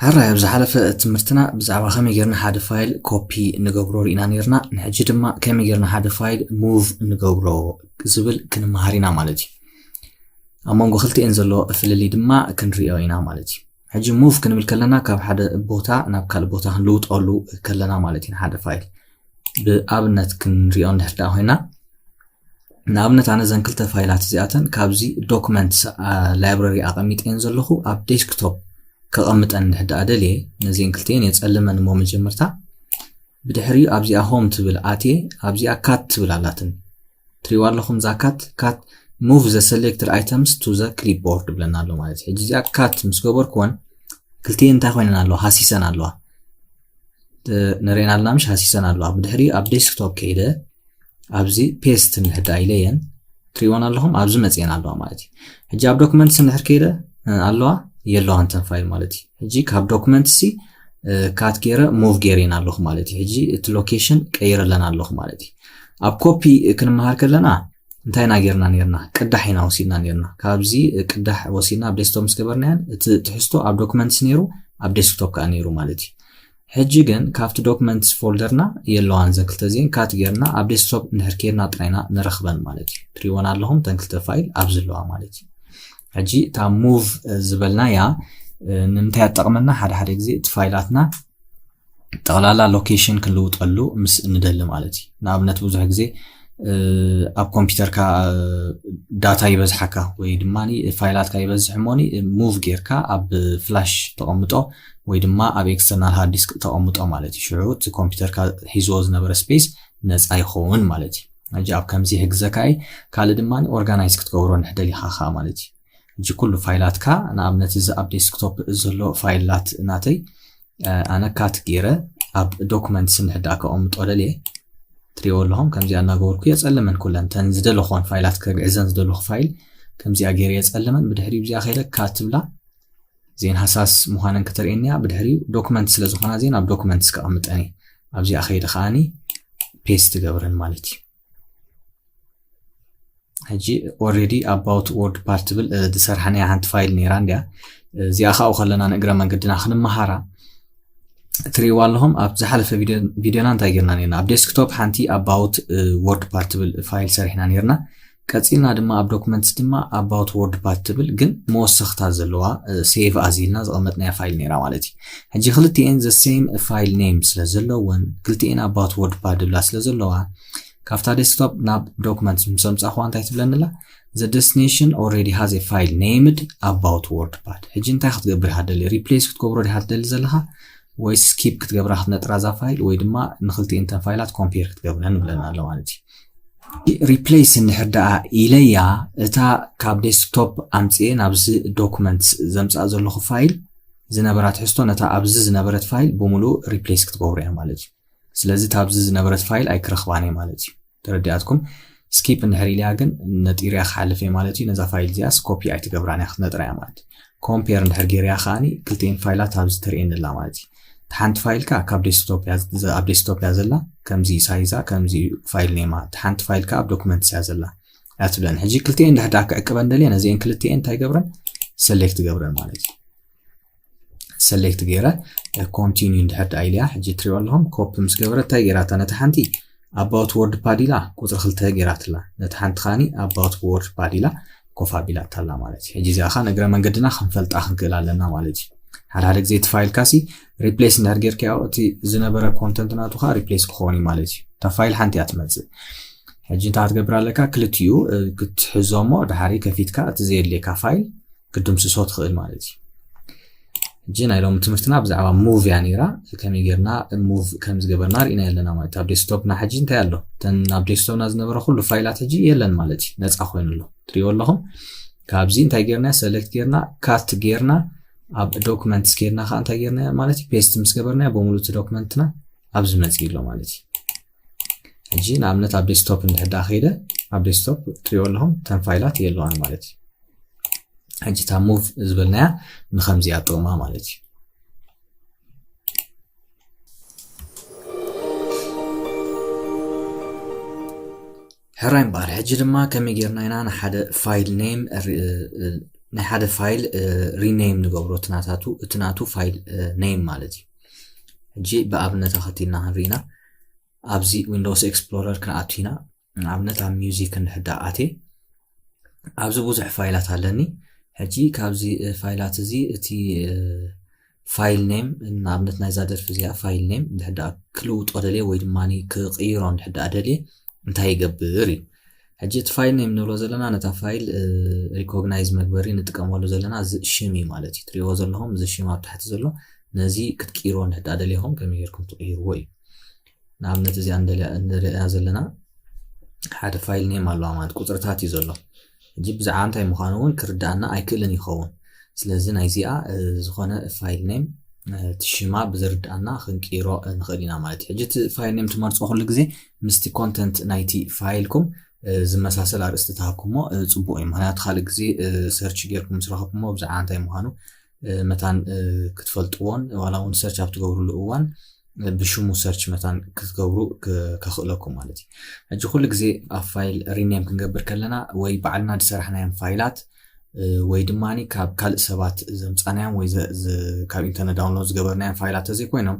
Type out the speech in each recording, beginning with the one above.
ሕራይ ኣብ ዝሓለፈ ትምህርትና ብዛዕባ ከመይ ጌርና ሓደ ፋይል ኮፒ ንገብሮ ርኢና ኔርና። ንሕጂ ድማ ከመይ ጌርና ሓደ ፋይል ሙቭ ንገብሮ ዝብል ክንመሃር ኢና ማለት እዩ። ኣብ መንጎ ክልቲኤን ዘሎ ፍልልይ ድማ ክንሪኦ ኢና ማለት እዩ። ሕጂ ሙቭ ክንብል ከለና ካብ ሓደ ቦታ ናብ ካልእ ቦታ ክንልውጠሉ ከለና ማለት እዩ። ሓደ ፋይል ብኣብነት ክንሪኦ እንድሕር ደኣ ኮይና፣ ንኣብነት ኣነ ዘን ክልተ ፋይላት እዚኣተን ካብዚ ዶክመንት ላይብረሪ ኣቐሚጠን ዘለኹ ኣብ ዴስክቶፕ ከቐምጠን እንድሕር ደኣ ደልየ፣ ነዚን ክልቲኤን የጸልመን እሞ መጀመርታ ብድሕሪኡ ኣብዚኣ ሆም ትብል ኣትየ ኣብዚኣ ካት ትብል ኣላትን ትሪዋ ኣለኹም። እዛ ካት ካት ሙቭ ዘ ሰሌክትድ ኣይተምስ ቱ ዘ ክሊፕቦርድ ብለና ኣሎ ማለት እዩ። ሕጂ እዚኣ ካት ምስ ገበርኩወን ክልቲኤን እንታይ ኮይነን ኣለዋ? ሃሲሰን ኣለዋ። ንሬን ኣለና ምሽ ሃሲሰን ኣለዋ። ብድሕሪ ኣብ ዴስክቶፕ ከይደ ኣብዚ ፔስት እንድሕር ደኣ ኢለየን ትሪእወን ኣለኹም ኣብዚ መፅየን ኣለዋ ማለት እዩ። ሕጂ ኣብ ዶክመንትስ እንድሕር ከይደ ኣለዋ የለዋን ተን ፋይል ማለት እዩ። ሕጂ ካብ ዶክመንትሲ ካት ገይረ ሙቭ ገይረን ኣለኹ ማለት እዩ። ሕጂ እቲ ሎኬሽን ቀይረለን ኣለኹ ማለት እዩ። ኣብ ኮፒ ክንመሃር ከለና እንታይ ኢና ጌርና ኔርና? ቅዳሕ ኢና ወሲድና ኔርና። ካብዚ ቅዳሕ ወሲድና ኣብ ዴስክቶፕ ምስ ገበርናየን እቲ ትሕዝቶ ኣብ ዶክመንትስ ነይሩ፣ ኣብ ዴስክቶፕ ከኣ ነይሩ ማለት እዩ። ሕጂ ግን ካብቲ ዶክመንትስ ፎልደርና የለዋን ዘን ክልተ እዚአን ካት ጌርና ኣብ ዴስክቶፕ እንድሕር ኬድና ጥራይና ንረኽበን ማለት እዩ። ትሪእወን ኣለኹም ተን ክልተ ፋይል ኣብዚ ኣለዋ ማለት እዩ። ሕጂ እታ ሙቭ ዝበልናያ ንምንታይ ኣጠቕመና? ሓደ ሓደ ግዜ እቲ ፋይላትና ጠቕላላ ሎኬሽን ክንልውጠሉ ምስ እንደሊ ማለት እዩ። ንኣብነት ብዙሕ ግዜ ኣብ ኮምፒውተርካ ዳታ ይበዝሓካ ወይ ድማ ፋይላትካ ይበዝሕ እሞኒ ሙቭ ጌርካ ኣብ ፍላሽ ተቐምጦ ወይ ድማ ኣብ ኤክስተርናል ሃርድ ዲስክ ተቐምጦ ማለት እዩ። ሽዑ እቲ ኮምፒውተርካ ሒዝዎ ዝነበረ ስፔስ ነፃ ይኸውን ማለት እዩ። ሕጂ ኣብ ከምዚ ይሕግዘካ እዩ። ካልእ ድማ ኦርጋናይዝ ክትገብሮ እንድሕር ደሊኻ ኸዓ ማለት እዩ። ሕጂ ኩሉ ፋይላትካ ንኣብነት እዚ ኣብ ዴስክቶፕ ዘሎ ፋይላት ናተይ ኣነ ካት ገይረ ኣብ ዶክመንትስ እንድሕር ደኣ ከቐምጦ ደልየ ትሪእዎ ኣለኹም። ከምዚኣ እናገበርኩ የጸልመን ኩለን ተን ዝደለኹወን ፋይላት ከግዕዘን ዝደለኹ ፋይል ከምዚኣ ገይረ የጸልመን። ብድሕሪኡ ብዚኣ ከይደ ካት ትብላ ዜን ሃሳስ ምዃነን ከተርእየኒ እያ። ብድሕሪኡ ዶክመንት ስለ ዝኾና ዜን ኣብ ዶክመንትስ ከቐምጠን እየ። ኣብዚኣ ከይደ ከዓኒ ፔስት ትገብረን ማለት እዩ። ሕጂ ኦልሬዲ ኣባውት ወርድ ፓድ ትብል ዝሰርሓናያ ሓንቲ ፋይል ነይራ እንድያ። እዚኣ ካብኡ ከለና ንእግረ መንገድና ክንመሃራ ትሪእዋ ኣለኹም። ኣብ ዝሓለፈ ቪድዮና እንታይ ጌርና ነርና? ኣብ ዴስክቶፕ ሓንቲ ኣባውት ወርድ ፓድ ትብል ፋይል ሰሪሕና ነርና። ቀጺልና ድማ ኣብ ዶክመንትስ ድማ ኣባውት ወርድ ፓድ ትብል ግን መወሰኽታ ዘለዋ ሴቭ ኣዚልና ዘቐመጥናያ ፋይል ነይራ ማለት እዩ። ሕጂ ክልቲኤን ዘ ሴም ፋይል ኔም ስለ ዘለወን ክልቲኤን ኣባውት ወርድ ፓድ ድብላ ስለ ዘለዋ ካብታ ዴስክቶፕ ናብ ዶክመንትስ ምስ ኣምጻእኹዋ እንታይ ትብለኒ ኣላ? The destination already has a file named about wordpad። ሕጂ እንታይ ክትገብር ኢኻ ትደሊ? ሪፕሌስ ክትገብሮ ዲኻ ትደሊ ዘለኻ ወይስ ስኪፕ ክትገብራ ክትነጥራ እዛ ፋይል ወይ ድማ ንክልቲኤን ተን ፋይላት ኮምፔር ክትገብረን ንብለና ኣሎ ማለት እዩ። ሪፕሌስ እንድሕር ደኣ ኢለያ እታ ካብ ዴስክቶፕ ኣምፅኤ ናብዚ ዶክመንት ዘምፅኣ ዘለኹ ፋይል ዝነበራ ትሕዝቶ ነታ ኣብዚ ዝነበረት ፋይል ብምሉእ ሪፕሌስ ክትገብሮ እያ ማለት እዩ። ስለዚ እታ ኣብዚ ዝነበረት ፋይል ኣይክረኽባን እየ ማለት እዩ። ተረዲኣትኩም? ስኪፕ እንድሕር ኢለያ ግን ነጢረያ ክሓልፍ እየ ማለት እዩ። ነዛ ፋይል እዚኣስ ኮፒ ኣይትገብራን እያ ክትነጥራ እያ ማለት እዩ። ኮምፔር እንድሕር ገይረያ ከዓኒ ክልቲኤን ፋይላት ኣብዚ ተርእየኒ ኣላ ማለት እዩ። እታ ሓንቲ ፋይል ከኣ ካብ ዴስክቶፕ እያ ኣብ ዴስክቶፕ እያ ዘላ ከምዚ ሳይዛ ከምዚ ፋይል ኔማ እታ ሓንቲ ፋይል ከኣ ኣብ ዶክመንትስ እያ ዘላ እያ ትብለኒ። ሕጂ ክልቲኤን እንድሕር ደኣ ክዕቅበን ደልየ ነዚኤን ክልቲኤን እንታይ ገብረን ሰሌክት ገብረን ማለት እዩ። ሰሌክት ገይረ ኮንቲኒዩ እንድሕር ደኣ ኢለያ ሕጂ ትሪኦ ኣለኹም ኮፒ ምስ ገበረ እንታይ ገይራታ ነቲ ሓንቲ ኣባውት ወርድ ፓድ ኢላ ቁፅሪ ክልተ ገይራትላ ነቲ ሓንቲ ከዓኒ ኣባውት ወርድ ፓድ ኢላ ኮፍ ኣቢላታ ኣላ ማለት እዩ። ሕጂ እዚኣ ከዓ ንእግረ መንገድና ክንፈልጣ ክንክእል ኣለና ማለት እዩ። ሓደ ሓደ ግዜ እቲ ፋይል ካሲ ሪፕሌስ እንድሕር ጌርካዮ እቲ ዝነበረ ኮንተንት ናቱ ከዓ ሪፕሌስ ክኸውን እዩ ማለት እዩ። እታ ፋይል ሓንቲ እያ ትመፅእ። ሕጂ እንታይ ክትገብር ኣለካ? ክልቲኡ ክትሕዞ እሞ ድሓሪ ከፊትካ እቲ ዘየድልየካ ፋይል ክትድምስሶ ትኽእል ማለት እዩ። ሕጂ ናይ ሎሚ ትምህርትና ብዛዕባ ሙቭ እያ ነይራ። ከመይ ጌርና ሙቭ ከም ዝገበርና ርኢና ኣለና ማለት እዩ። ኣብ ዴስክቶፕና ሕጂ እንታይ ኣሎ? እተን ኣብ ዴስክቶፕና ዝነበረ ኩሉ ፋይላት ሕጂ የለን ማለት እዩ። ነፃ ኮይኑ ኣሎ። ትሪእዎ ኣለኹም። ካብዚ እንታይ ጌርና? ሰሌክት ጌርና፣ ካት ጌርና፣ ኣብ ዶክመንትስ ጌርና ከዓ እንታይ ጌርና ማለት እዩ? ፔስት ምስ ገበርና ብምሉእ እቲ ዶክመንትና ኣብዚ መፂኡ ኣሎ ማለት እዩ። ሕጂ ንኣብነት ኣብ ዴስክቶፕ እንድሕር ደኣ ከይደ ኣብ ዴስክቶፕ ትሪእዎ ኣለኹም እተን ፋይላት የለዋን ማለት እዩ። ሕጂ እታ ሙቭ ዝበልናያ ንኸምዚኣ ጥቕማ ማለት እዩ። ሕራይ እምበኣር ሕጂ ድማ ከመይ ጌርና ኢና ንሓደ ፋይል ኔም ናይ ሓደ ፋይል ሪኔም ንገብሮ፣ እቲ ናታቱ እቲ ናቱ ፋይል ኔም ማለት እዩ። ሕጂ ብኣብነት ኣኸቲልና ክንርኢና ኣብዚ ዊንዶውስ ኤክስፕሎረር ክንኣቱ ኢና። ንኣብነት ኣብ ሚውዚክ እንድሕዳ ኣቴ ኣብዚ ብዙሕ ፋይላት ኣለኒ። ሕጂ ካብዚ ፋይላት እዚ እቲ ፋይል ኔም፣ ንኣብነት ናይዛ ደርፊ እዚኣ ፋይል ኔም እንድሕዳ ክልውጦ ደልየ ወይ ድማ ክቕይሮ እንድሕዳ ደልየ እንታይ ይገብር እዩ። ሕጂ እቲ ፋይል ኔም ንብሎ ዘለና ነታ ፋይል ሪኮግናይዝ መግበሪ ንጥቀመሉ ዘለና እዚ ሽም እዩ ማለት እዩ። ትሪእዎ ዘለኹም እዚ ሽም ኣብ ታሕቲ ዘሎ ነዚ ክትቅይርዎ እንድሕዳ ደሊኹም ከመይ ጌርኩም ትቕይርዎ እዩ። ንኣብነት እዚኣ ንደልያ- ንሪኣ ዘለና ሓደ ፋይል ኔም ኣለዋ ማለት ቁፅርታት እዩ ዘሎ። ሕጂ ብዛዕባ እንታይ ምዃኑ እውን ክርዳኣና ኣይክእልን ይኸውን። ስለዚ ናይዚኣ ዝኾነ ፋይል ኔም እቲ ሽማ ብዝርዳኣና ክንቅይሮ ንኽእል ኢና ማለት እዩ። ሕጂ እቲ ፋይል ኔም ትመርፆ ኩሉ ግዜ ምስቲ ኮንተንት ናይቲ ፋይልኩም ዝመሳሰል ኣርእስቲ ተሃብኩሞ ፅቡቅ እዩ። ምክንያቱ ካልእ ግዜ ሰርች ጌርኩም ምስ ረኸብኩሞ ብዛዕባ እንታይ ምዃኑ መታን ክትፈልጥዎን ዋላ እውን ሰርች ኣብ ትገብርሉ እዋን ብሽሙ ሰርች መታን ክትገብሩ ከኽእለኩም ማለት እዩ። ሕጂ ኩሉ ግዜ ኣብ ፋይል ሪኔም ክንገብር ከለና ወይ ባዕልና ዝሰራሕናዮም ፋይላት ወይ ድማ ካብ ካልእ ሰባት ዘምፃናዮም ወይ ካብ ኢንተርነት ዳውንሎድ ዝገበርናዮም ፋይላት ተዘይኮይኖም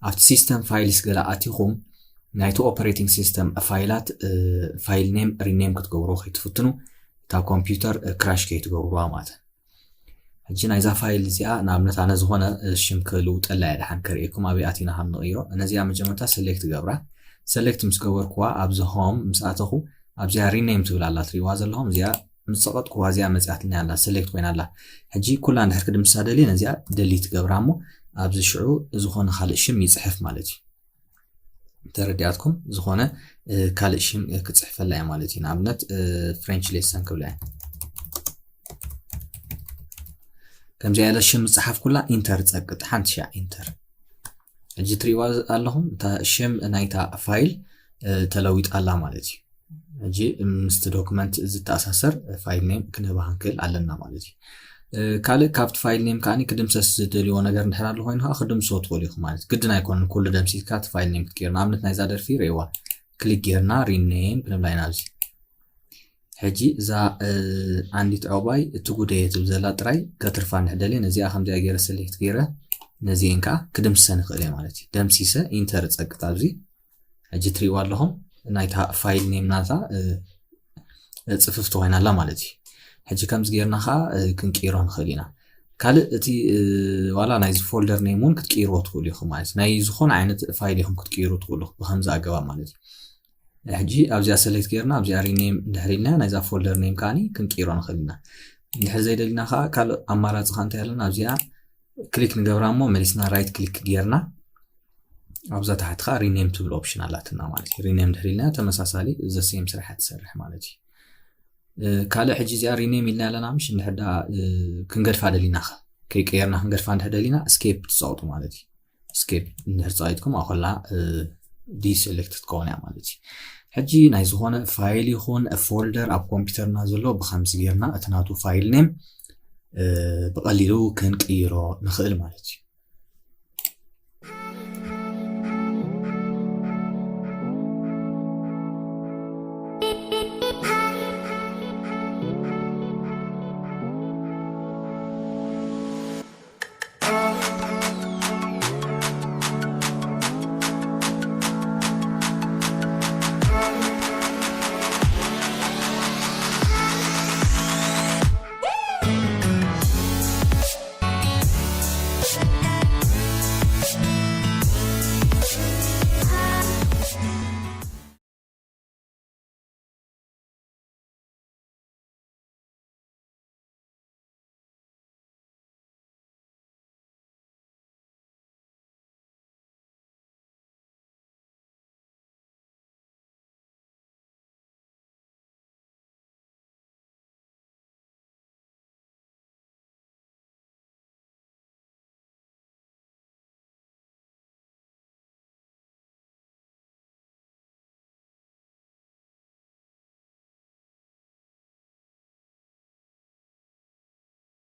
ኣብቲ ሲስተም ፋይልስ ገለ ኣቲኹም ናይቲ ኦፐሬቲንግ ሲስተም ፋይላት ፋይል ኔም ሪኔም ክትገብሩ ከይትፍትኑ እታ ኮምፒውተር ክራሽ ከይትገብሩዋ ማለት እዩ። ሕጂ ናይዛ ፋይል እዚኣ ንኣብነት ኣነ ዝኾነ ሽም ክልውጠላ እየ ደሓን ከርእየኩም ኣበይ ኣቲና ከም ንቕይሮ። ነዚኣ መጀመርታ ሰሌክት ገብራ። ሰሌክት ምስ ገበርኩዋ ኣብዚ ሆም ምስ ኣተኹ ኣብዚኣ ሪኔም ትብል ኣላ ትሪእዋ ዘለኹም። እዚኣ ምስ ጸቐጥኩዋ እዚኣ መጺኣትልና ኣላ ሰሌክት ኮይና ኣላ። ሕጂ ኩላ እንድሕር ክድምሳ ደልየ ነዚኣ ደሊት ገብራ እሞ ኣብዚ ሽዑ ዝኾነ ካልእ ሽም ይጽሕፍ ማለት እዩ። ተረዲኣትኩም ዝኾነ ካልእ ሽም ክፅሕፈላ እያ ማለት እዩ። ንኣብነት ፍሬንች ሌሰን ክብላ እያ። ከምዚኣ ኢለ ሽም ዝፀሓፍኩላ ኢንተር ፀቅጥ ሓንቲ ሻዕ ኢንተር። ሕጂ ትሪእዋ ኣለኹም እታ ሽም ናይታ ፋይል ተለዊጣ ኣላ ማለት እዩ። ሕጂ ምስቲ ዶክመንት ዝተኣሳሰር ፋይል ኔም ክንህባ ክንክእል ኣለና ማለት እዩ። ካልእ ካብቲ ፋይል ኔም ከዓኒ ክድምሰስ ዝደልይዎ ነገር እንድሕር ኣሎ ኮይኑ ከዓ ክድምስሶ ትኽእሉ ኢኹም ማለት እዩ። ግድን ኣይኮነን ኩሉ ደምሲስካ እቲ ፋይል ኔም ክትቅይር። ንኣብነት ናይዛ ደርፊ ርእይዋ ክሊክ ጌርና ሪኔም ክንብላ ኢና ኣብዚ። ሕጂ እዛ ኣንዲት ዕቑባይ እቲ ጉደየ ትብል ዘላ ጥራይ ከትርፋ እንድሕር ደልየ ነዚኣ ከምዚኣ ገይረ ሰሌክት ገይረ ነዚኤን ከዓ ክድምስሰን ይኽእል እየ ማለት እዩ። ደምሲሰ ኢንተር ጸቅጥ ኣብዚ ሕጂ ትሪእዋ ኣለኹም ናይታ ፋይል ኔም ናታ ፅፍፍቲ ኮይና ኣላ ማለት እዩ። ሕጂ ከምዚ ጌርና ከዓ ክንቅይሮ ንኽእል ኢና። ካልእ እቲ ዋላ ናይዚ ፎልደር ኔም እውን ክትቅይርዎ ትኽእሉ ኢኹም ማለት እዩ። ናይ ዝኾነ ዓይነት ፋይል ኢኹም ክትቅይሩ ትኽእሉ ብከምዚ ኣገባብ ማለት እዩ። ሕጂ ኣብዚኣ ሰሌክት ጌርና ኣብዚኣ ሪኔም እንድሕር ኢልና ናይዛ ፎልደር ኔም ከዓ ክንቅይሮ ንኽእል ኢና። እንድሕር ዘይደሊና ከዓ ካልእ ኣማራፂ ከዓ እንታይ ኣለና ኣብዚኣ ክሊክ ንገብራ እሞ መሊስና ራይት ክሊክ ጌርና ኣብዛ ታሕቲ ከዓ ሪኔም ትብል ኦፕሽን ኣላትና ማለት እዩ። ሪኔም ድሕር ኢልና ተመሳሳሊ ዘሴም ስራሕ ትሰርሕ ማለት እዩ። ካልእ ሕጂ እዚኣ ሪኔም ኢልና ኣለና ምሽ እንድሕር ዳ ክንገድፋ ደሊና ከ ከይቀየርና ክንገድፋ እንድሕር ደሊና ስኬፕ ትፀቕጡ ማለት እዩ። ስኬፕ እንድሕር ፀቒጥኩም ኣኮላ ዲሰሌክት ትከውን እያ ማለት እዩ። ሕጂ ናይ ዝኾነ ፋይል ይኹን ፎልደር ኣብ ኮምፒውተርና ዘሎ ብከምዚ ጌርና እቲ ናቱ ፋይል ኔም ብቐሊሉ ክንቅይሮ ንኽእል ማለት እዩ።